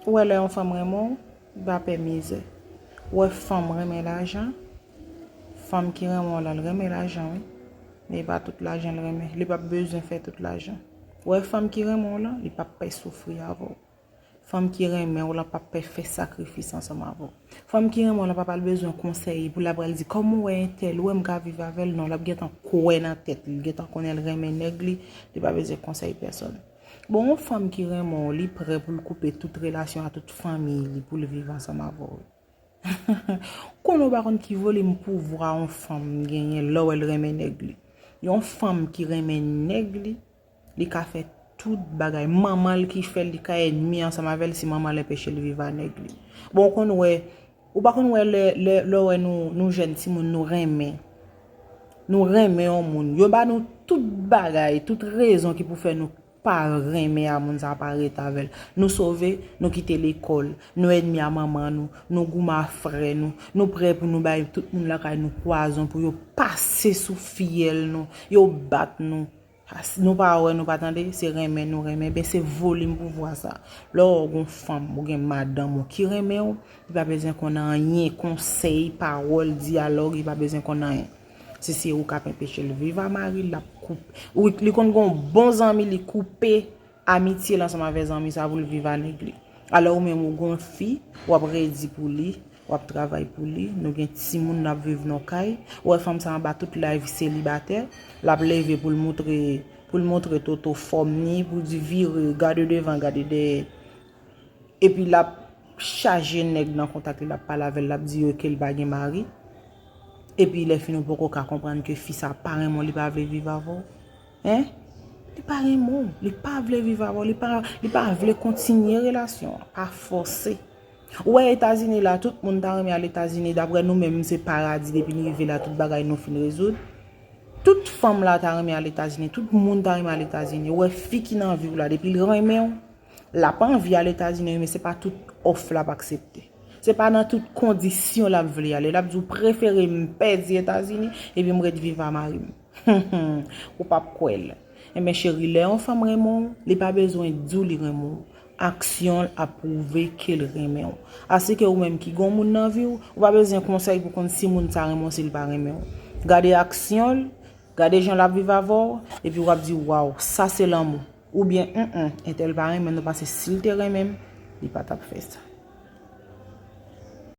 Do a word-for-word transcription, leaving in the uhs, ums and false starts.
Ou wè lè yon fanm renmen w, li pa pè mizè. Ou wè fanm renmen lajan, fanm ki renmen w la, l renmen lajan, wi. Men e pa tout lajan l renmen. Li p ap bezwen fè tout lajan. Ou wè fanm ki renmen w la, li p ap pè soufri avè w. Fanm ki renmen w la p ap pè fè sakrifis ansanm avè w. Fanm ki renmen w la p ap al bezwen konsèy pou l ap pral di, "Kòman w wè entèl, ou wè m ka viv avè l?" Non, l ap gentan kwè nan tèt li, l gentan konnen l renmen nèg li, li pa bezwen konsèy pèsòn. Bon, yon fanm ki renmen w, li prè pou l koupe tout relasyon a tout fanmi li pou l viv ansanm avè w. Konnen w pa konn ki volim pouvwa yon fanm genyen lè w wè l renmen nèg li. Yon fanm ki renmen nèg li, li ka fè tout bagay. Manman l ki fè l, li ka ènmi ansanm avè l si manman l enpeche l viv a nèg li. Bon, ou konn wè, ou pa konn wè lè, lè, lè w wè nou, nou jèn timoun, nou renmen. Nou renmen yon moun. Yo ba nou tout bagay, tout rezon ki pou fè nou pa renmen a moun sa, pa ret avè l. Nou sove, nou kite lekòl, nou ènmi a manman nou, nou goumen a frè nou, nou prè pou nou bay tout moun lakay nou pwazon pou yo pase sou fyèl nou, yo bat nou. As-, nou pa wè, nou pa tande, se renmen nou renmen. Ben, se volim pouvwa sa. Lè w gon fanm, ou gen madanm ou ki renmen w, li pa bezwen konn anyen, konsèy, pawòl, dyalòg, li pa bezwen konn anyen. Si se ou k ap enpeche l viv a mari l, l ap koupe. Ou, li konn gon bon zanmi, li koupe amitye l ansanm avè zanmi sa pou l viv a nèg li. Alò ou menm ou gon fi, w ap redi pou li, w ap travay pou li, nou gen timoun n ap viv nan kay. Ou wè fanm sa anba tout live selibatè, l ap leve pou l moutre, pou l moutre Toto fòm ni, pou di vire, gade devan, gade dèyè. Epi l ap chaje nèg nan kontak li, l ap pale avè l, l ap di yo ke l pa gen mari. Epi lè fini ou poko ka konprann ke fi sa pa renmen w, li pa vle viv avè w. Hein? Li pa renmen w, li pa vle viv avè w, li pa, li pa vle kontinye relasyon an, pa fòse. Ou wè Etazini la, tout moun ta renmen al Etazini, daprè nou menm se paradi depi n rive la, tout bagay nou fin rezoud. Tout fanm la ta renmen al Etazini, tout moun ta renmen al Etazini. Ou wè fi ki nan vi w la, depi l renmen w, l ap anvi al Etazini, men se pa tout òf l ap aksepte. Se pa nan tout kondisyon l ap vle ale. L ap di w prefere m pèdi Etazini, epi m ret viv a mari m. Ou p ap kwè l. Enben cheri, lè yon fanm renmen w, li pa bezwen di w li renmen w. Aksyon l ap pwouve ke l renmen w. Asike ou menm ki gon moun nan vi w, ou pa bezwen konsèy pou konn si moun sa renmen w, si l pa renmen w. Gade aksyon l, gade jan l ap viv avè w, epi w ap di, "Waw, sa se lanmou." Oubyen, "Enhen, entèl pa renmen nou, paske si l te renmen m, li pa t ap fè sa."